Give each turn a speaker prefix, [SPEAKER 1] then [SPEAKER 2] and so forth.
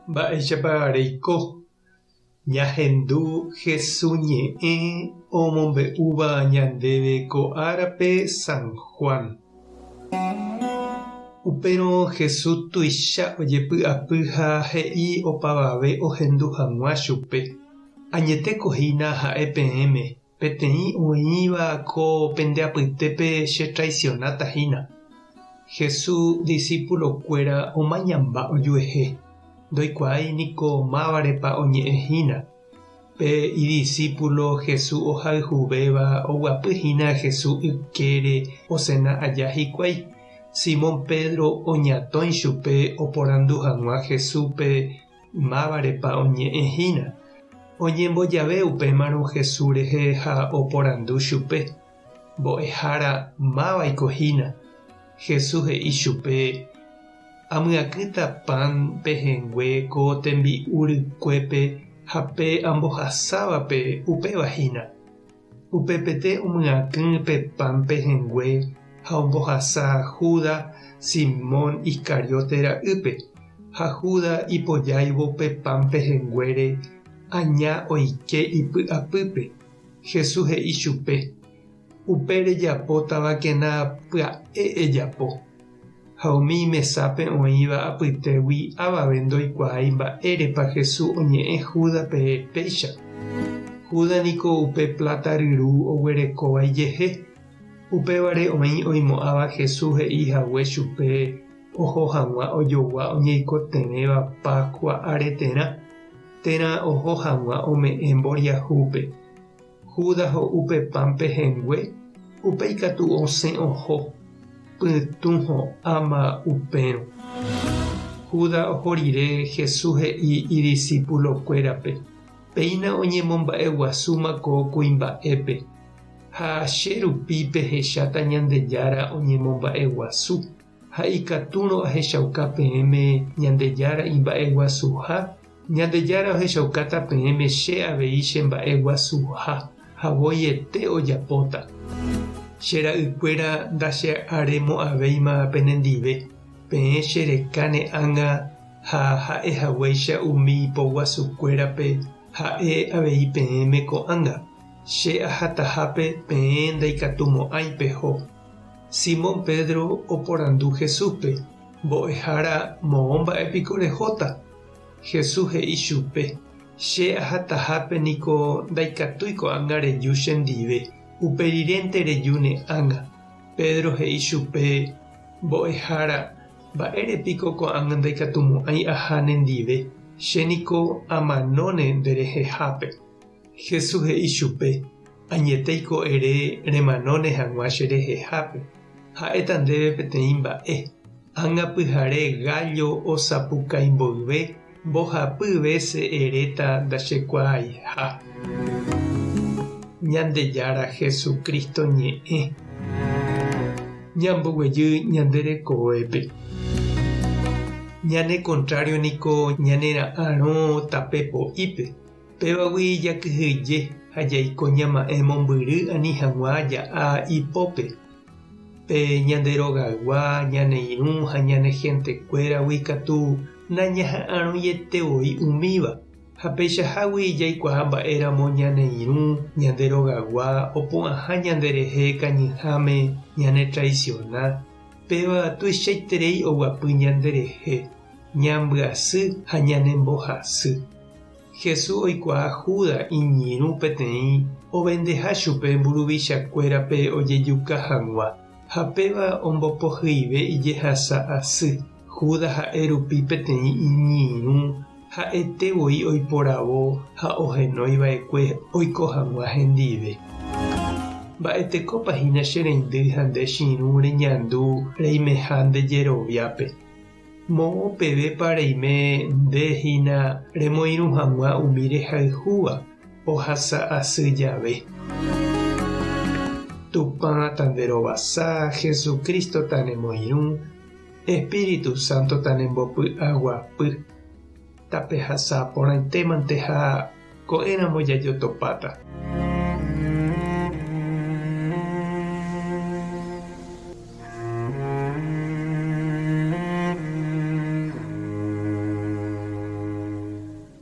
[SPEAKER 1] Mba'éichapa reiko? Ñahendu Hesu ñe'ẽ omombe'úva ñandéve ko árape San Juan. Upérõ Hesu tuicha ojepy'apy ha he'i opavave ohendu hag̃ua chupe, Añetéko hína ha'e peẽme, Peteĩ oĩva ko pende apytépe chetraisionáta hína. Jesús disipulokuéra omañamba ojuehe, ndoikuaái niko mávarepa oñe'ẽ hína. Pe idisípulo Jesús ohayhuvéva oguapy hína Jesús ykére osena aja hikuái. Simón Pedro oñatõi chupe oporandu hag̃ua Jesúspe Mávarepa oñe'ẽ hína? Oñembojave upémarõ Jesús rehe ha oporandu chupe, Mbo'ehára, mávaiko hína? Jesús he'i chupe, Amyakỹta pan pehẽngue ko tembi'u rykuépe ha pe ambohasávape upéva hína. Upepete omyakỹ pe pan pehẽngue ha ombohasa Judas, Simón Iscariote ra'ýpe. Ha Judas ipojáivo pe pan pehẽnguére, aña oike ipy'apýpe. Jesús he'i chupe, Upe rejapótavakena pya'e ejapo. Ha umi mesápe oĩva apytégui avave ndoikuaái mba'érepa Jesús oñe'ẽ Júdaspe péicha. Judas niko upe pláta ryru oguerekóva ijehe. Upévare oĩ oimo'ãva Jesús he'i hague chupe oho hag̃ua ojogua oñeikotevẽva Páskua areterã, térã oho hag̃ua ome'ẽ mboriahúpe. Judas ho'u pe pan pehẽngue, upéi katu osẽ oho, pytũ ho'áma upérõ. Judas oho rire, Jesús he'i idisipulokuérape, Péina oñemomba'eguasúma ko kuimba'épe, ha che rupi pehecháta Ñandejára oñemomba'eguasu, ha ikatúrõ ahechauka peẽme Ñandejára imba'eguasuha, Ñandejára ohechaukáta peẽme che avei che mba'e guasuha, ha voiete ojapóta. Che ra'ykuéra ndache'aremo'ãvéima penendive, peẽ che reka ne ág̃a ha ha'e haguéicha umi poguasukuérape ha'e avei peẽme ko'ág̃a, che ahatahápe peẽ ndaikatumo'ãi peho. Simón Pedro oporandu Jesúspe, Mbo'ehára, moõ mba'e piko rehóta? Jesús he'i chupe, Che ahatahápe niko ndaikatúi ko'ág̃a reju chendive, upe rirénte reju ne ág̃a. Pedro he'i chupe, Mbo'ehára, mba'ére piko ko'ág̃a ndaikatumo'ãi aha nendive, che niko amanóne nderehehápe. Jesús he'i chupe, Añetéiko ere remanóne hag̃ua cherehehápe, ha'éta ndéve peteĩ mba'e. Ág̃a pyhare gállo osapukái mboyve, mbohapy vése eréta ndachekuaaiha. Ñandejára Jesucristo ñe'ẽ. Ñamboguejy ñande rekovépe. Ñane kontrário niko ñanera'arõ tape po'ípe. Pévagui jakyhyje ha jaiko ñama'ẽ mombyry ani hag̃ua ja'a ipópe. Pe ñande rogaygua, ñane irũ ha ñane hentekuéragui katu nañaha'arõiete voi umíva, ha peichahágui jaikuaa mba'éramo ñane irũ, ñande rogaygua opu'ãha ñanderehe kañyháme ñanetraisiona, péva tuichaiterei oguapy ñanderehe, ñambyasy ha ñanembohasy. Jesús oikuaa Judas iñirũ peteĩ ovendeha chupe mburuvichakuérape ojejuka hag̃ua, ha péva ombopohyive ijehasa asy. Judas ha'e rupi peteĩ iñirũ ha'ete voi oiporavo ha ohenói va'ekue oiko hag̃ua hendive. Mba'etekópa hína che reindy ha nde che irũ reñandu reimeha nde jeroviápe? Moõ pevépa reime nde hína remoirũ hag̃ua umi rehayhúva ohasa asy jave? Tupã tanderovasa, Jesucristo tanemoirũ, Espíritu Santo tanembopy'aguapy. Tapehasa porãitémante ha ko'ẽramo jajotopáta.